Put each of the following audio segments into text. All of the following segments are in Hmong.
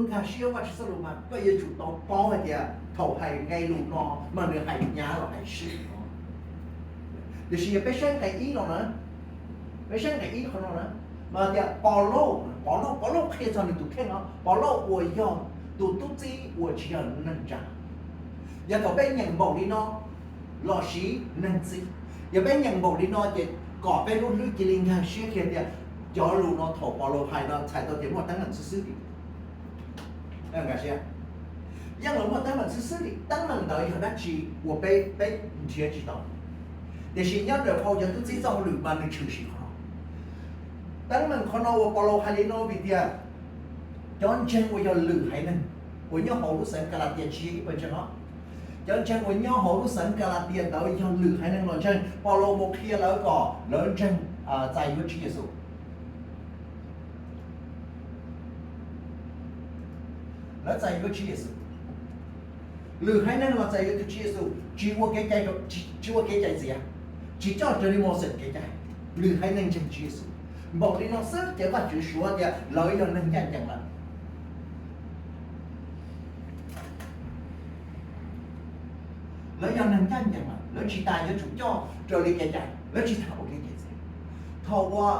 nkag siab Vajtswv txoj lus mas koj yuav tsum tau paub hais tias thaum hais nqe lus no mas nws hais hnyav los hais siab no. Tiam sis yog peb saib nqe ib no na, peb saib nqe ib qhov no na, mas tias Pov Lauj, Pov Lauj, Pov Lauj qhia txog nws tus kheej no, Pov Lauj uas yog tus tub txib uas tsis yog neeg tsa. Yog thaum peb nyeem npaum li no, los sis neeg txib. Yog peb nyeem npaum li no ces kom peb lub hlwb cia li nkag siab kiag tias cov lus no thaum Pov Lauj hais no txhais tau tias muaj teeb meem xwb xwb li. Nkag siab, yeej los muaj teeb meem xwb xwb li. Teeb meem ntawd yog dab tsi uas peb, peb nrhiav tsis tau. Tiam sis nyob ntawm phau cov tub txib txoj hauj lwm mas nws tshwm sim qhov no. Teeb meem qhov no uas Pov Lauj hais li no vim tias cov ntseeg uas yog lwm haiv neeg uas nyob hauv lub xeev Kalatias tsis yog ib pawg ntseeg os. Cov ntseeg uas nyob hauv lub xeev Kalatias ntawd yog lwm haiv neeg los ntseeg, Pov Lauj mus qhia lawv kom lawv ntseeg, txais yuav Tswv Yexus. Lawv txais yuav Tswv Yexus. Lwm haiv neeg los txais yuav tus Tswv Yexus tsis ua kev cai, tsis ua kev cai txiav, tsis coj raws li Mauxes kev cai. Lwm haiv neeg ntseeg Tswv Yexus. Npaum li no xwb ces Vajtswv suav tias lawv yog neeg ncaj ncees lawm. Lawv yog neeg ncaj ncees lawm, lawv tsis tas yuav tsum coj raws li kev cai, lawv tsis tas ua kev cai txiav. Thaum uas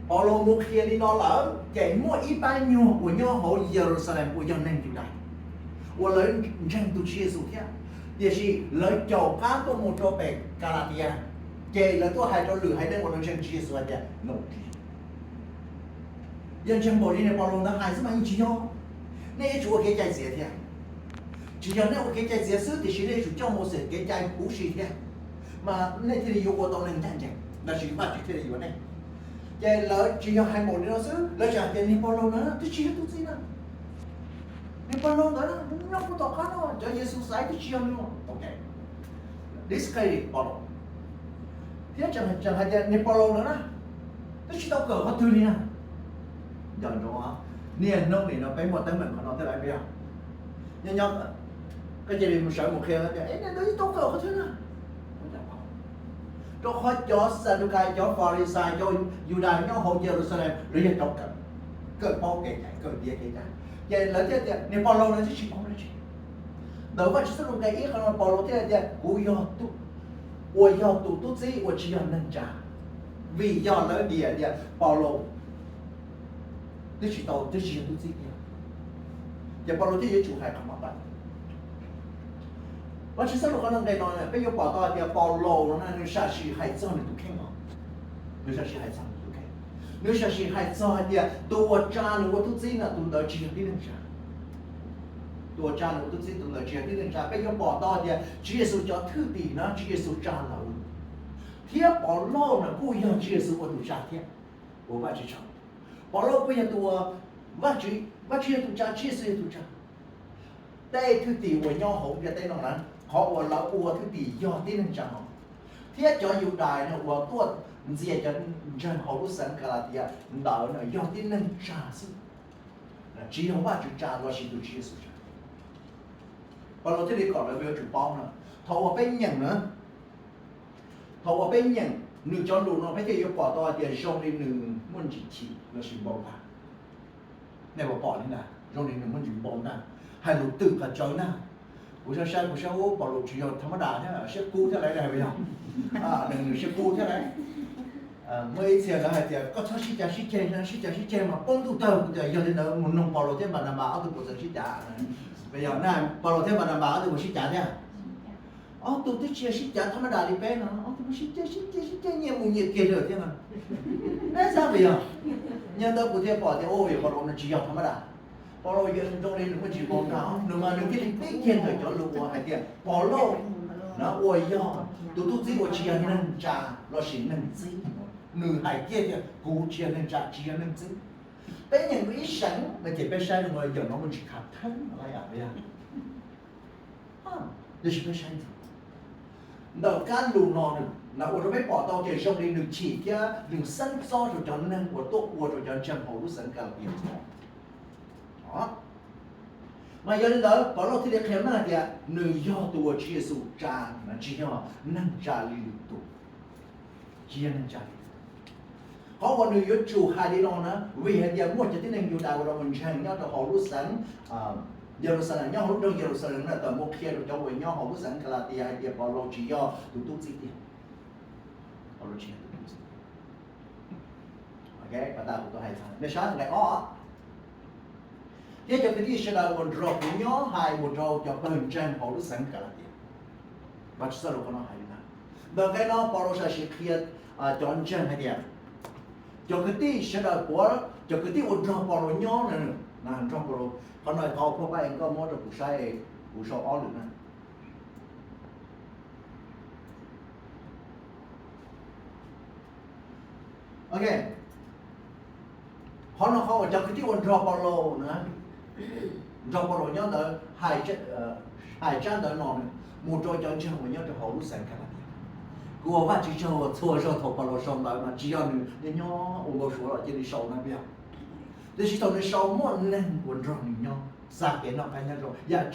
Pov Lauj mus qhia li no lawm ces muaj ib pab nyuag uas nyob hauv Yeluxalees uas yog neeg Yudas uas lawv ntseeg tus Tswv Yexus thiab, tiam sis lawv caum qab tuaj mus rau pem Kalatias, ces lawv tuaj hais rau lwm haiv neeg uas lawv ntseeg Tswv Yexus hais tias, yog ntseeg npaum li niag Pov Lauj ntawd hais xwb mas yeej tsis yog. Nej yuav tsum ua kev cai txiav thiab. Tsis yog nej ua kev cai txiav xwb tiam sis nej yuav tsum coj Mauxes kev cai huv si thiab, mas nej thiaj li yuav ua tau neeg ncaj ncees, lossis Vajtswv thiaj li yuav nej. Ces lawv tsis yog hais npaum li no xwb, lawv tseem hais tias niag Pov Lauj na twb tsis yog tub txib na. Niag Pov Lauj ntawd nyob puag tom qab no, cov Yexus xaiv twb tsis yog nws. Discredit Pov Lauj. Thiab tseem hais tias niag Pov Lauj ntawd na twb tsis tau kawm qhov twg li na. Nco ntsoov, niaj hnub nim no peb muaj teeb meem qhov no thiab lawm, puas yog? Nyob nyob koj cia li mus sawv mus qhia tias, es niag ntawd tsis tau kawm qhov twg na. Rau qhov cov Xadukais, cov Falixais, cov Yudas nyob hauv Yeluxalees lawv yog cov kawm, kawm paub kev cai, kawm tiav kev cai, ces lawv thiaj tias niag Pov Lauj no twb tsis paub dab tsi. Ntawm Vajtswv txoj lus nqe ib qhov no Pov Lauj thiaj tias kuv yog, uas yog tus tub txib uas tsis yog neeg tsa, vim yog lawv diam tias Pov Lauj twb tsis tau, twb tsis yog tub txib tiag, ces Pov Lauj thiaj yuav tsum hais qhov no tawm. Vajtswv txoj lus qhov no nqe no peb yuav pom tau hais tias Pov Lauj no na nws sam sim hais txog nws tus kheej os. Nws sam sim hais txog nws tus kheej. Nws sam sim hais txog hais tias tus uas tsa nws ua tub txib no tus ntawd tsis yog tib neeg tsa. Tus uas tsa nws ua tub txib tus ntawd tsis yog tib neeg tsa. Peb yuav pom tau hais tias Tswv Yexus cov thwj tim no Tswv Yexus tsa lawv, thiab Pov Lauj no kuj yog Tswv Yexus ua tus tsa thiab, ua Vajtswv tsaug. Pov Lauj kuj yog tus, Vajtswv, Vajtswv yog tus tsa, Tswv Yexus yog tus tsa. Tej thwj tim uas nyob hauv ntiaj teb no na, qhov uas lawv ua thwj tim yog tib neeg tsa hauv, thiab cov Yudais no uas tuaj ntxias cov ntseeg hauv lub xeev Kalatias ntawd no yog tib neeg tsa xwb, tsis yog Vajtswv tsa lossis tus Tswv Yexus tsa. Pov Lauj thiaj li kom lawv yuav tsum paub no, thaum uas peb nyeem na, thaum uas peb nyeem nws cov lus no peb thiaj yuav pom tau hais tias zoo li nws muaj ntsis chim lossis npau taws. Nej puas pom li ntawd? Zoo li nws muaj ntsis npau ntag, hais lus twm qhov tsawv ntag. Kuv saib saib kuv saib ub, Pov Lauj tsis yog tham ma das thiab, siab kub thiab lauj, hais puas yog? Nws siab kub thiab lauj. Muaj ib txhia lawv hais tias koj txhob sib cav sib ceg, sib cav sib ceg mas poob ntuj tawg. Kuv tias yog li ntawd mus noog Pov Lauj thiab Npas Nas Npas ob tug puas txawm sib cav. Puas yog na, Pov Lauj thiab Npas Nas Npas ob tug puas sib cav thiab? Ob tug twb tsis yog sib cav tham ma das li peb no, ob tug sib cav sib cav sib cav nyias mus nyias kiag lawm thiab no. Neb xav puas yog? Yog ntawd kuv thiaj pom tias, o, Pov Lauj no tsis yog tham ma das. Pov Lauj zoo li nws muaj ntsis npau taws, nws mas nws thiaj li pib kiag ntawm cov lus uas hais tias Pov Lauj na uas yog tus tub txib uas tsis yog neeg tsa lossis neeg txib. Nws hais kiag tias kuv tsis yog neeg tsa tsis yog neeg txib. Peb nyeem ib seem no ces peb saib no yawm no muaj ntsis khav theeb lawm yom. Tiam sis peb saib ntxiv ntawm kab lus no na, ua rau peb pom tau tias zoo li nws chim thiab nws xeeb txob rau cov neeg uas tuaj ua rau cov ntseeg hauv lub xeev Kalatias. Mas yog li ntawd Pov Lauj thiaj li qhia meej hais tias nws yog tus uas Tswv Yexus tsa, tsis yog neeg tsa li lwm tus. Tsis yog neeg tsa li lwm tus. Qhov uas nws yuav tsum hais li no na, vim hais tias muaj cov tib neeg Yudas uas los mus ntseeg nyob rau hauv lub xeev Yeluxalees, nyob hauv lub nroog Yeluxalees na, tawm mus qhia rau cov uas nyob hauv lub xeev Kalatias hais tias Paulus tsis yog tus tub txib tiag. Paulus tsis yog tus tub txib tiag. Sab nqe ob, thiab cov kwv tij sawv daws uas nrog kuv nyob hais mus rau cov pawg ntseeg hauv lub xeev Kalatias. Vaj Tswv txoj lus qhov no hais li ntawd. Ntawm nqe no Paulus sam sim qhia cov ntseeg hais tias cov kwv tij sawv daws puav, cov kwv tij uas nrog Paulus nyob na, nrog Paulus, qhov no thov phoj pab es koj muab rau kuv saib, kuv sau ob lwm na. Ok, qhov no qhov uas cov kwv tij uas nrog Paulus na, nrog Paulus nyob ntawd, hais tsab ntawv no mus rau cov ntseeg uas nyob rau hauv lub xeev Kalatias. Kuv ua Vaj Tswv tsaug uas txhua zaug thaum Paulus sau ntawv mas tsis yog nws nyob ua npau suav los cia li sau na, yog, tiam sis thaum nws sau muaj neeg uas nrog nws nyob, xa kev noj qab nyob zoo, yam